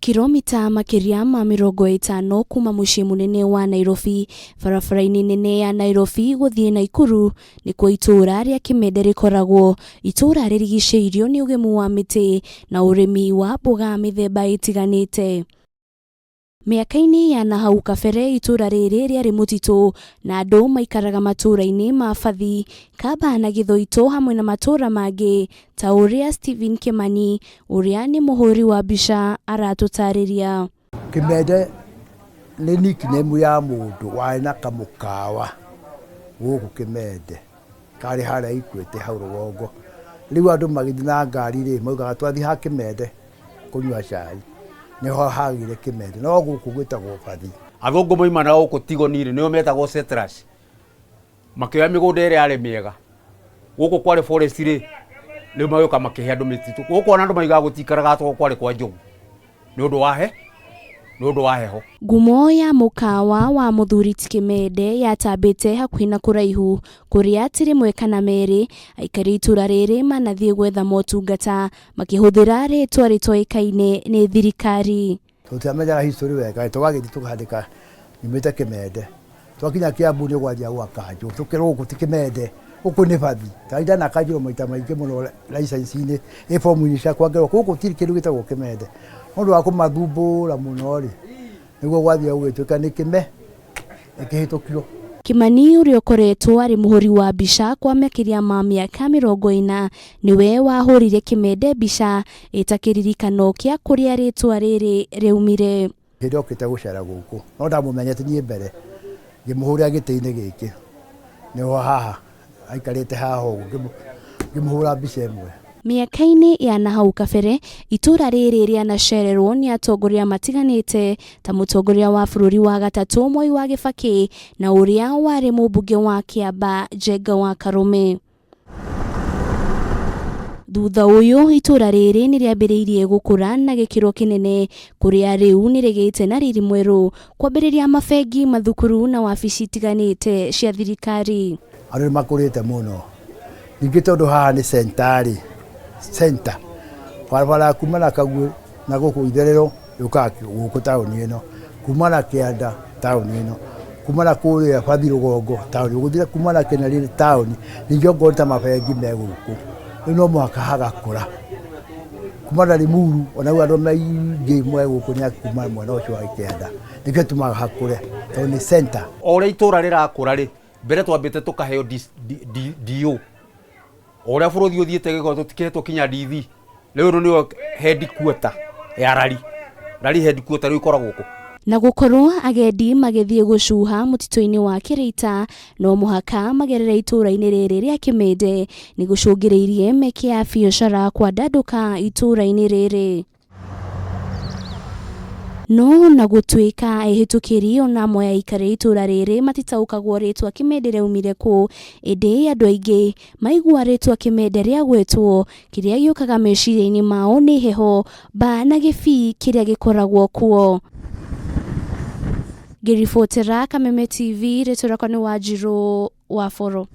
Kiromita makĩria ma 50 kuma mũciĩ mũnene wa Nairobi, barabara-inĩ nene ya Nairobi gũthiĩ Naikuru, nĩkuo itũũra rĩa Kĩmende rĩkoragwo. Itũũra rĩrigicĩirio nĩ ũgemu wa mĩtĩ na ũrĩmi wa mboga mĩthemba ĩtiganĩte. Mĩaka-inĩ ya na hau kabere itũũra rĩrĩ rĩarĩ mũtitũ na andũ maikaraga matũũra-inĩ ma Bathi, Kamba na Gĩthoitũ hamwe na matũũra mangĩ ta ũrĩa Stephen Kĩmani ũrĩa nĩ mũhũri wa mbica aratũtarĩria. Kĩmende nĩ nickname ya mũndũ warĩ na kamũkawa gũkũ Kĩmende, karĩ harĩa Equity hau rũgongo. Rĩu andũ magĩthiĩ na ngari rĩ, maugaga twathiĩ ha Kĩmende. Kũnyua cai nĩho hagĩire Kĩmende, no gũkũ gwĩtagwo Bathi. Athũngũ moima na gũkũ Tigoni-rĩ, nĩo metagwo settlers, makĩoya mĩgũnda ĩrĩa yarĩ mĩega. Gũkũ kwarĩ forest rĩ, rĩu magĩũka makĩhe andũ mĩtitũ. Gũkũ ona andũ maugaga gũtiikaraga tondũ kwarĩ kwa njogu nĩ ũndũ wa he, nĩ ũndũ wa heho. Ngumo ya mũkawa wa mũthuri ti Kĩmende yatambĩte hakuhĩ na kũraihu kũrĩa ti rĩmwe kana merĩ aikari a itũra rĩrĩ manathiĩ gwetha motungata makĩhũthĩra rĩtwa rĩtoĩkaine nĩ thirikari. Tũtiamenyaga history wega, tũgagĩthiĩ tũkandĩka nyumĩte Kĩmende. Twakinya Kiambu nĩ gwanjia gwa kanjũ, tũkerwo gũkũ ti Kĩmende, gũkũ nĩ Bathi. Ta ndanakanjirwo maita maingĩ mũno license-inĩ, ĩ bomu-inĩ ciakwa ngerwo gũkũ gũtirĩ kĩndũ gĩtagwo Kĩmende. Nĩ ũndũ wa kũmathumbũra mũno rĩ, nĩguo gwathire gũgĩtuĩka nĩ Kĩme. ĩkĩhĩtũkio. Kĩmani ũrĩa ũkoretwo arĩ mũhũri wa mbica kwa makĩria ma mĩaka 40 nĩwe wahũrire Kĩmende mbica ĩta kĩririkano kĩa kũrĩa rĩtwa rĩrĩ rĩaumire. Hĩndĩ okĩte gũcera gũkũ no ndamũmenyete niĩ mbere ngĩmũhũrĩra gĩtĩ-inĩ gĩkĩ nĩho haha aikarĩte haha ũguo ngĩmũhũra mbica ĩmwe. Mĩaka-inĩ ya na hau kabere, itũũra rĩrĩ rĩanacererwo nĩ atongoria matiganĩte ta mũtongoria wa bũrũri wa gatatũ Mwai wa Kĩbakĩ na ũrĩa warĩ mũmbunge wa Kĩamba Njenga wa Karũme. Thutha ũyũ itũũra rĩrĩ nĩ rĩambĩrĩirie gũkũra na gĩkĩro kĩnene kũrĩa rĩu nĩ rĩgĩte na riri mwerũ kwambĩrĩria mabengi, mathukuru na wabici itiganĩte cia thirikari. Andũ nĩ makũrĩte mũno. Ningĩ tondũ haha nĩ center rĩ, center, barabara ya kuma na Kaguĩ na gũkũ itherero yũkaga gũkũ taũni ĩno, kuma na kĩanda taũni ĩno, kuma na kũrĩa Bathi rũgongo taũni, ũgũthiĩ kuma na Kĩnarĩ taũni, ningĩ okorwo nĩ ta mabengi me gũkũ, rĩu no mũhaka hagakũra. Kuma na Limuru ona rĩu andũ maingĩ me gũkũ nĩ a kuma mwena ũcio wa kĩanda, nĩkĩo gĩtũmaga hakũre tondũ nĩ center. O ũrĩa itũra rĩrakũra rĩ, mbere twambĩte tũkaheo DO. O ũrĩa bũrũri ũthiĩte gĩko tũtikĩhetwo kinya DV. Rĩu ĩno nĩyo headquarter ya Rari. Rari headquarter rĩu ĩkoragwo kũ? Na gũkorwo agendi magĩthiĩ gũcuha mũtitũ-inĩ wa Kĩrĩita no mũhaka magerere itũũra-inĩ rĩrĩ rĩa Kĩmĩndĩ nĩ gũcũngĩrĩirie mĩeke ya biacara kwandandũka itũũra-inĩ rĩrĩ. No ona gũtuĩka ehĩtũkĩri ona amwe a aikari a itũũra rĩrĩ matitaũkagwo rĩtwa Kĩmĩndĩ rĩaumire kũ, ĩndĩ andũ aingĩ maigua rĩtwa Kĩmende rĩagwetwo, kĩrĩa gĩũkaga meciria-inĩ mao nĩ heho, mbaa na gĩbii kĩrĩa gĩkoragwo kuo. Ngĩribotera Kameme TV, rĩtwa rĩakwa nĩ Wanjirũ wa Boro.